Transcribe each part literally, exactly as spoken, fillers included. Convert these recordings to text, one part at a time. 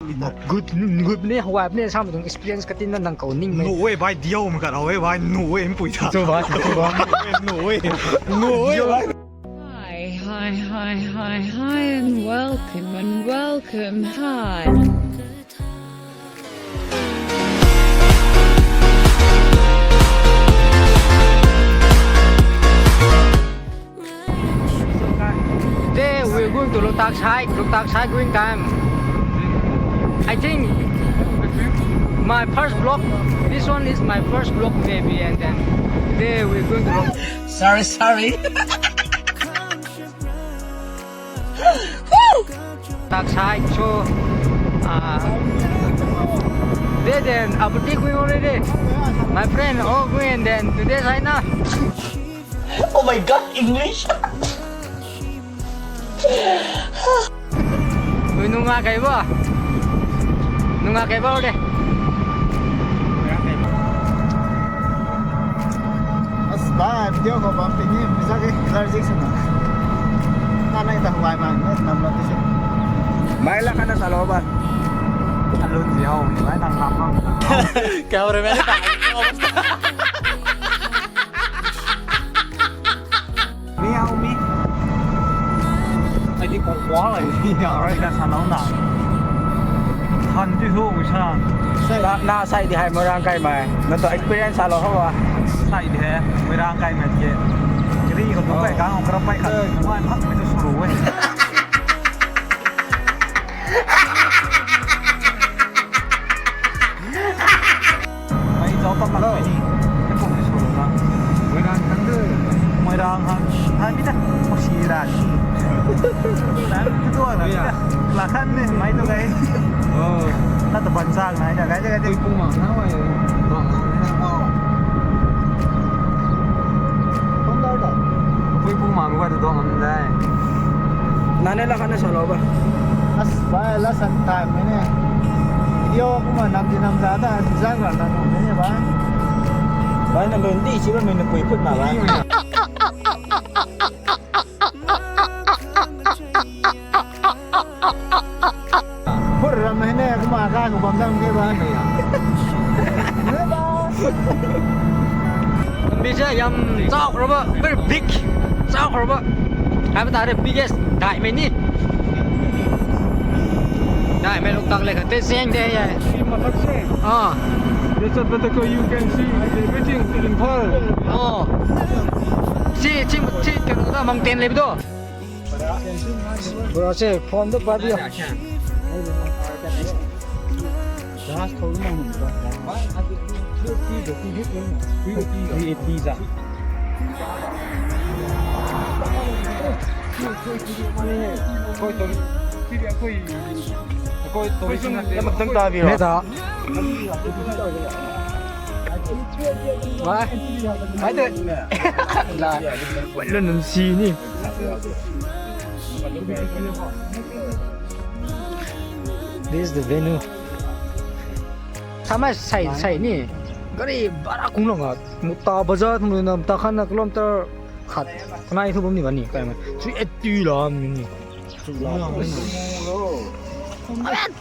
Good, good ne, hawai ne, sam tuang experience katin na nang kou ning mei. No way, bhai, diau mei kat, no way, bhai, no way, mpui tha. So, bhai, so, bhai. No way, no way, bhai. Hi, hi, hi, hi, hi, and welcome, and welcome, hi. Today we're going to Loktak side. Loktak side going time. I think my first vlog. This one is my first vlog maybe, and then today we're going to Loktak. Sorry, sorry. Loktak side, so, uh, they then, Abati going already. My friend, all going, and then today, China. Oh my God, English. Ui, nunga kai ba? Nunga kai ba de? As ba, video khou bam pini, misa ke allergic swna. Na nai ta huai man, nam lo tu si. Mai la kana salo ba. Alun di ho, mai nang nam lo. Kau re mai ta. Mi au mi. Ai di kong kuang lai ni, ya, rai ka sa nau na. Han ti hu wi sa. Na, na sai di hai Moirang kai mai. Na to experience sa lo ho wa. Sai di hai Moirang kai mai ke. Kiri ko tu kai ka hong kra pai ka. Mai phak mai tu suru we. Mai zau pak mak ni. Ni pum ni sulu na. Moirang khang de. Moirang khang. Hai mi ta. Pasi ran. Ran tu tu ran. Iya. La khan ni mai tu gai. Oh. Na tu ban sang na ja gai ja gai. Pui pung mang na wai. Dong. Pum dau dau. Pui pung mang wai tu dong am dai. Nane la khan na salo ba. As bai la san time ne. Video kumna nam di nam za ta zang ra na nung ne ba. Bai na lun di si ba min na pui put na ba. Phur ram hei ne kumna kai khou bam dam ke ba. Lambi se yam chau khou ba, very big, chau khou ba. Hai ba ta re biggest daihmei ni. Daihmei Loktak le kha te seng de ye. Mathak se. Ah. This is Bataco, you can see everything in Imphal. Oh. Si, si, si, kena ta mountain le bi do. Bro, se phone tu pa diu. Jahaz khou na hum ba. Three eighty za. Koi to, koi to, koi to. Mak tang ta bi ro. Ne ta. Wai. Wai de. La. Wai lun nunc si ni. This is the venue. Samei sai, sai ni. Gari bara kung langa. Mukta bazar tu na mukta khan na kilometer khat. Kanai thu bam ni bani. Kai ma. Three eighty la ni.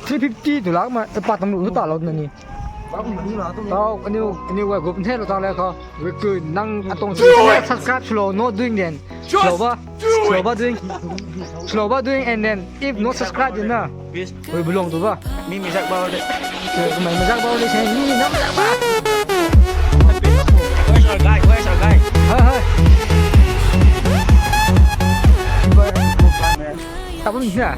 Three fifty tu lak ma. E pa tam lu ta lo na ni. Tau, aniu, aniu wa group the lo ta le kho. Wikun nang atong subscribe sw lo, not doing then. Slow ba, slow ba doing. Slow ba doing and then if not subscribe then na. Ui, belong tu ba. Mi mi zak ba de. Kumai mazak ba de se, mi na mazak ba. Where's our guy? Where's our guy? Hai, hai. Tabun na.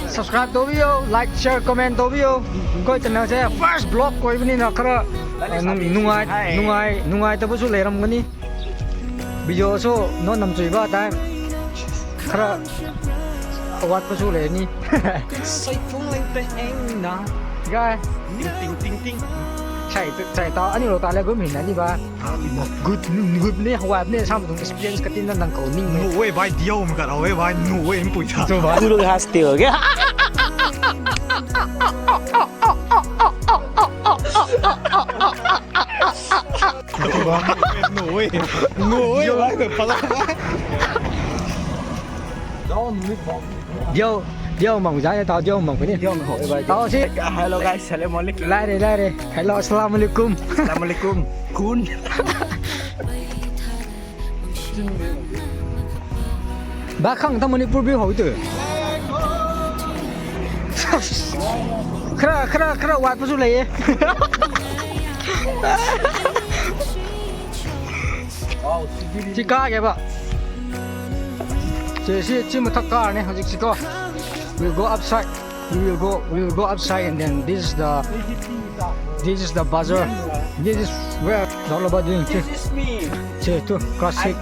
Subscribe tou biu, like, share, comment tou biu. Koi channel se first vlog koi bini na khara, uh, nung-, nungai, nungai, nungai ta bu su le ram gani. Video su no nam chui ba time. Khara awat pa su le ni. Sai phung leng te eng na. Guy. Ting ting ting ting. Sai, sai ta ani lo ta le gum hin na ni ba. Good, good ne, hawai ne, sam tuang experience katin na nang kou ning. No way, bhai, diau mei kat, no way, bhai, no way, mpui tha. So, bhai. Kuro ha still, okay? No way, no way, bhai, pala. Yo, Diau mang zai ta diau mang kuni. Diau mang ho, bye. Tau si. Hello guys, assalamualaikum. Lai re, lai re. Hello, assalamualaikum. Assalamualaikum. Khun. Ba khang ta Manipur bi ho tu. Khra, khra, khra, wat pa su lei. Chi ka ge ba. Chi, chi, chi mathak ka ne, hajik chi ko. We'll go upside. We will go, we will go upside, and then this is the, this is the bazaar. This is where it's all about doing. Chi, chi tu classic,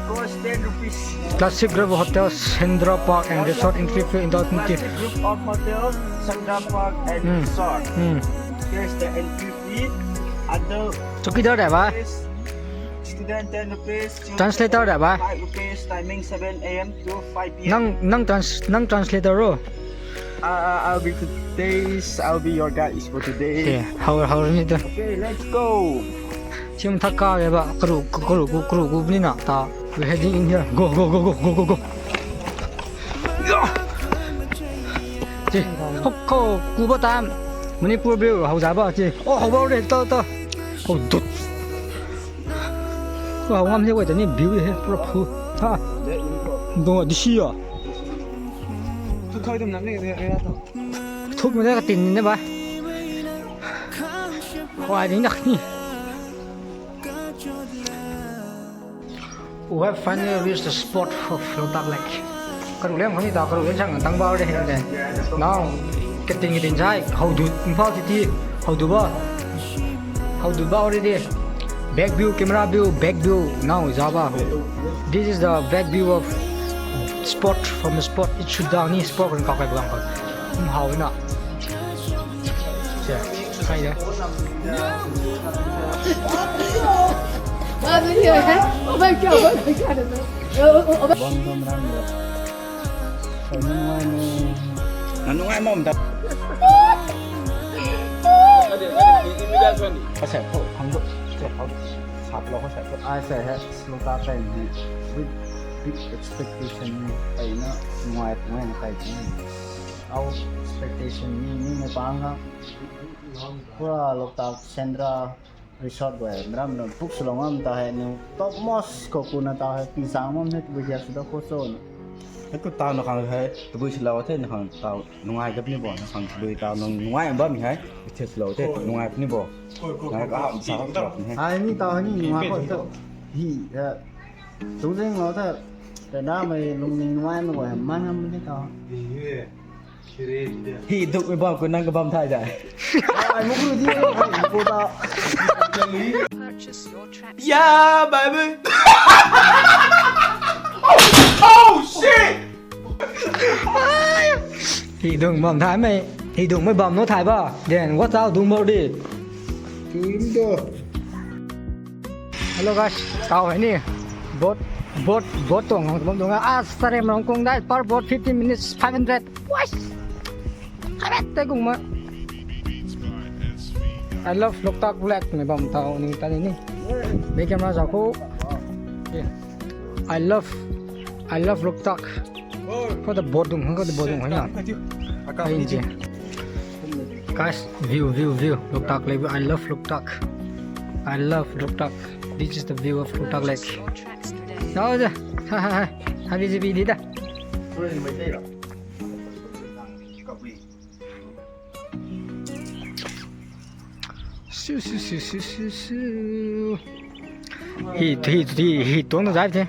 classic Revo Hotel, Sandra Park and Resort entry fee in the twenty. Classic group of hotel, Sandra Park and Resort. Hmm. Here's the entry fee. Adult chowkidar de ba? Student ten rupees. Student translator de ba? Five rupees. Timing seven A M to five P M. Nang, nang trans-, nang translator ro? Uh, I'll be today's, I'll be your guide for today. Okay, how, how ni tu? Okay, let's go. Chi mathak ka ge ba, karu, karu, karu, karu ni na ta. We're heading in here. Go, go, go. Chi, ho, ho, ku ba tam. Manipur view, hau za ba chi. Oh, hau ba re, ta, ta. Hau dut. Hau ngam se wai ta ni view he, pura phu. Ha. Dong di si ya. Thu thoi dum nam ni, ni, ni, ni, to. Thuk mi na ka tin ni ba. Kwai ding dak ni. We have finally reached the spot of Loktak Lake. Karu lem khang ni ta, karu lem sang tang ba de he de. Now, katin katin sai, hau du, Imphal City, hau du ba. Hau du ba already. Back view, camera view, back view. Now, za ba. This is the back view of spot, from the spot. It should down ni spot kan kau kai buang ko. Hmm, hau na. Siam, kai de. Bang bam ram lo. Kai nungai mo. Na nungai mo mta. Asei ko, hang bo. Asei ko, sap lo ko asei ko. Asei he, Loktak kai ni. With big expectation ni. Kai na nungai, nungai na kai ni. Our expectation ni, ni mo pang ha. Pura Loktak Sandra Resort guay, mram mram puk swlou ngam ta hei, nu topmost khou kuna ta hei, pi sang ngam hei, tabui hiak sw da khou cho na. Hei khou tau na khang hei, tabui swlou the, na khang tau nungai dap ni bo, na khang tabui tau nung nungai bam hei, tabui swlou the, nungai ni bo. Nungai ka ham sa khou ni hei. Ai ni tau ni nungai khou cho. Hi, eh, tu zing lou the, te na mei lungning nungai mei guay, man ngam ni tau. Hi duk mei bam khou nang kabam thay dai. Ai, muk lu di, ai, ko ta. Purchase your tracks. Yeah, baby. Oh, shit. Hi duk bam thay mei. Hi duk mei bam no thay ba. Then what else dung bam di? Hello guys, tau hei ni. Boat, boat, boat tuang hang bam tuang. Ah, sorry, merong kung dai. Per boat fifteen minutes, five hundred. Wais! Karet te kung ma. I love Loktak Lake ni bam tau ni ta ni ni. Be camera za khou. Yeah. I love, I love Loktak. Khou ta boat dung, khou ta boat dung hai na. Ai je. Guys, view, view, view. Loktak Lake, I love Loktak. I love Loktak. This is the view of Loktak Lake. Now, ha ha ha. Habi jibi di da. Siu, siu, siu, siu, siu, siu. Hi, hi, hi, hi, tuang na zai the.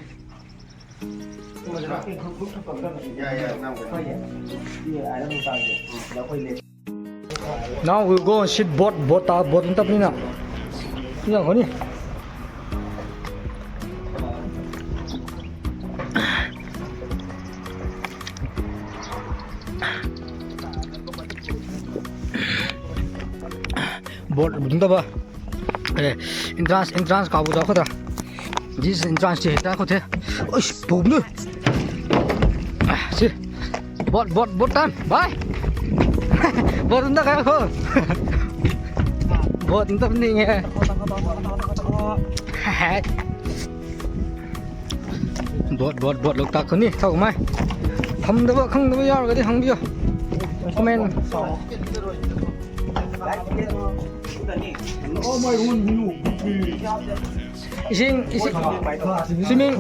Now we go and sit boat, boat ta, boat tapni na. Ni khou ni. Boat dung ta ba. Eh, entrance, entrance kau bu da khou ta. This is entrance ti ta khou the. Oish, boom nu. Ah, si. Boat, boat, boat tan. Bye. Boat ta kai khou. Boat ta ni nge. Boat, boat, boat Loktak khou ni. Thau mai. Tham da ba, khang da ba yar ka di hang biu. Comment. Ising, ising, swimming.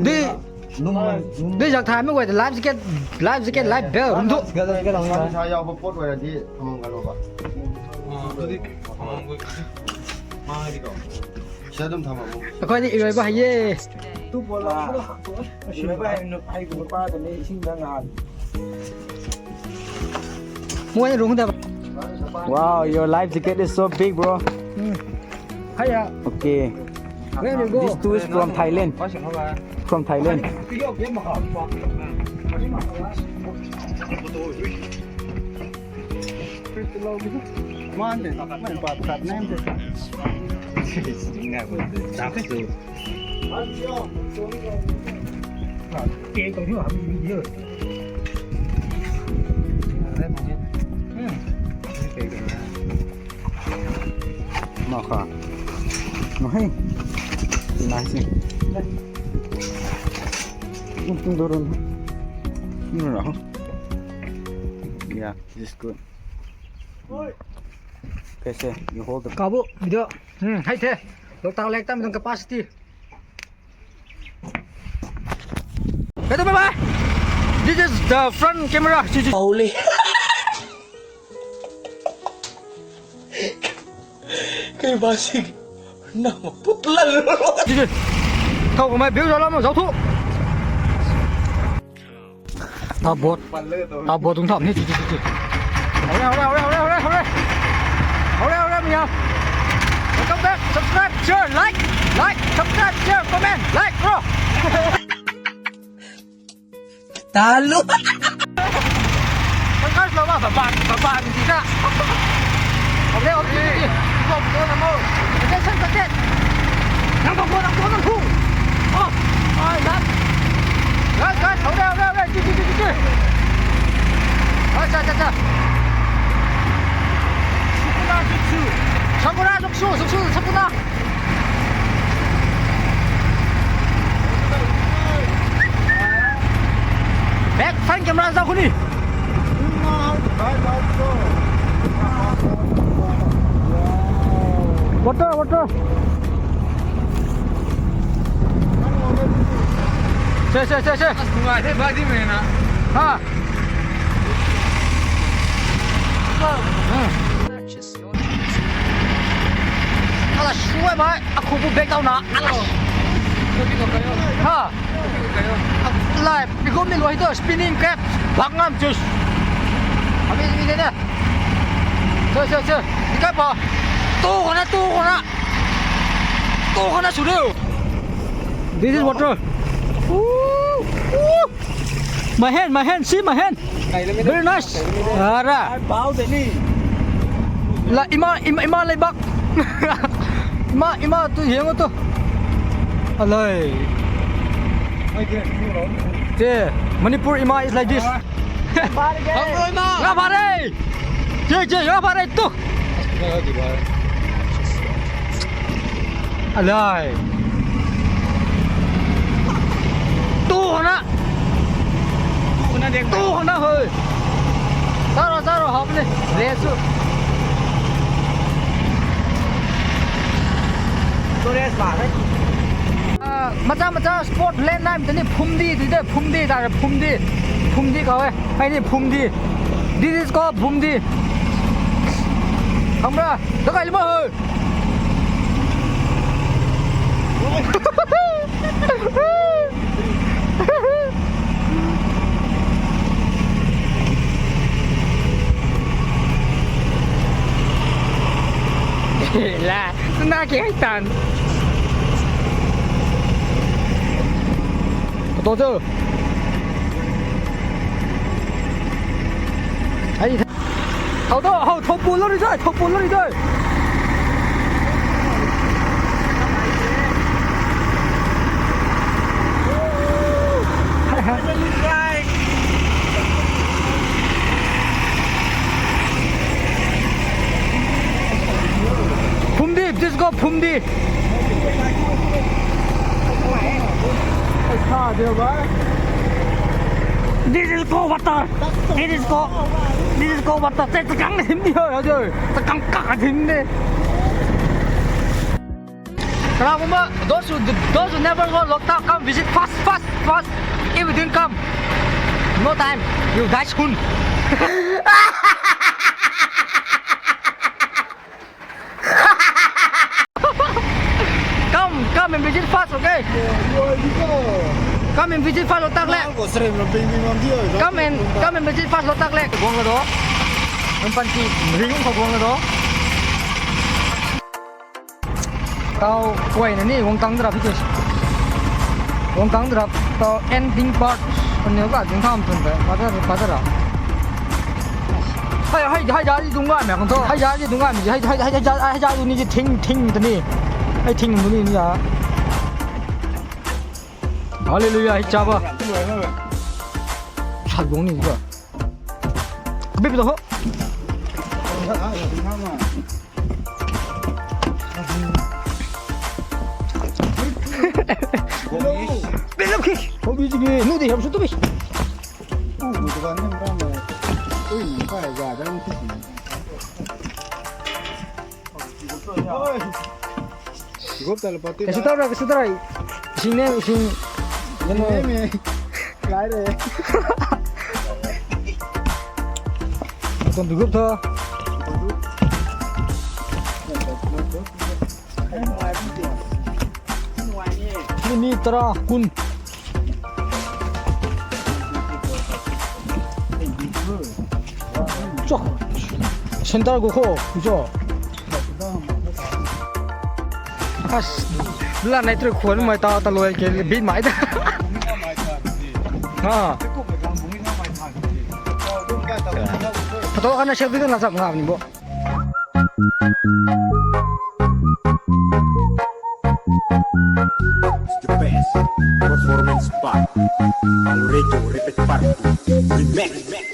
Di, di zak thaymei guay ta life jacket, life jacket, life belt rum thu. ꯑꯩꯈꯣꯏꯗꯤ ꯏꯔꯣꯏꯕ ꯍꯩꯌꯦ꯫ ꯃꯣꯏꯅ ꯔꯨꯡꯗꯕ꯫ Wow, your life jacket is so big, bro. Haya. Okay. Where you go? These two is from Thailand. From Thailand. Maka. Mahei. Nice. Untung dorun. Nuna ho. Yeah, this is good. Kaise, you hold the Kabu, video. Hmm, hei the. Loktak lake tam capacity. Hey, bye bye. This is the front camera. Holy. Kei ba si. Na put lal. Thau kamei biu zau lam zau thu. Ta bot. Ta bot tung tham ni chi chi chi chi. Hau re, hau re, hau re. Hau re, hau re, mi ya. Welcome back. Subscribe, share, like, like, subscribe, share, comment, like, bro. Talu. Kan kan slow ba, ba ban, ba ban di na. Okay, okay, okay. Go, go na mo. Attention, attention. Nang go, go, nang go, nang go. Oh, oh, that. Guys, guys, hau re, hau re, hau re. Chi, chi, chi, chi, chi. Acha, acha, acha. Sakura, suksu. Sakura, suksu, suksu, sakura. Back front camera zau khuni. Water, water. Se, se, se, se. Ngai the bai di mei na. Ha. Hmm. Ala shuai bai, akhu bu bek tau na. Ha. Lai, pikum ni loi to, spinning cap, bak ngam chus. Abi ni ne. Che, che, che. Ikai pa. Tu khana, tu khana. Tu khana suriu. This is water. Ooh, ooh. My hand, my hand, see my hand. Very nice. Ara. Bau de ni. La ima, ima, ima leibak. Ima, ima tu hiang tu. Alai. Te, Manipur ima is like this. Hamroi ma. Nga phare. Che, che, nga phare tu. Alai. Tu na. Tu na dek. Tu na hoi. Zaro, zaro, hap le. Lesu. Tourist ba hai. Ah, macha macha sport land nai tani phumdi tu de, phumdi ta phumdi. Phumdi kau e. Hei ni phumdi. This is called phumdi. Hamra, dakai lima hoi. La, na ke hai tan. Kato cho. Ai. Thau to, hau, thau pun lou ri dai, thau pun lou ri dai. Phumdi, just go Phumdi. Sa diu ba. This is cold water. It is cold. This is cold water. Te takang na him di ho, ho, ho. Takang kak na him de. Karabuma, those who, those who never go Loktak, come visit fast, fast, fast. If you didn't come, no time. You die soon. Come, come and visit fast, okay? Come and visit fast, Loktak Lake. Come and, come and visit fast, Loktak Lake. Guang la do. Ang pan ki ring ko guang la do. Tau kuay na ni, guang tang drap hi tu. Guang tang drap, tau ending part. Aniu ka ding tham tun ta, pada, pada ra. Hai, hai, hai ja di dung ga me kong tho. Hai ja di dung ga me, hai, hai, hai, hai ja, hai ja di ni ji thing, thing ta ni. Hai thing ta ni ni ya. Hallelujah, hai cha ba. Sa guang ni ba. Bip ta ho. Bip ta ki. Ho bi ji ki. Nu di ham su tu bi. Gup ta la pati. Kasi tau ra, kasi tau ra. Sing ne, sing. Yano. Sing ne me. Lai re. Kon du gup tho. Ni, ni tara kun. Chok. Center go kho, jo. As, la nai tru khwan mai ta, ta loi ke bit mai ta. Ha. Photo kana selfie kana chap ngam ni bo. The best performance by Alredo Repeat Party Remix.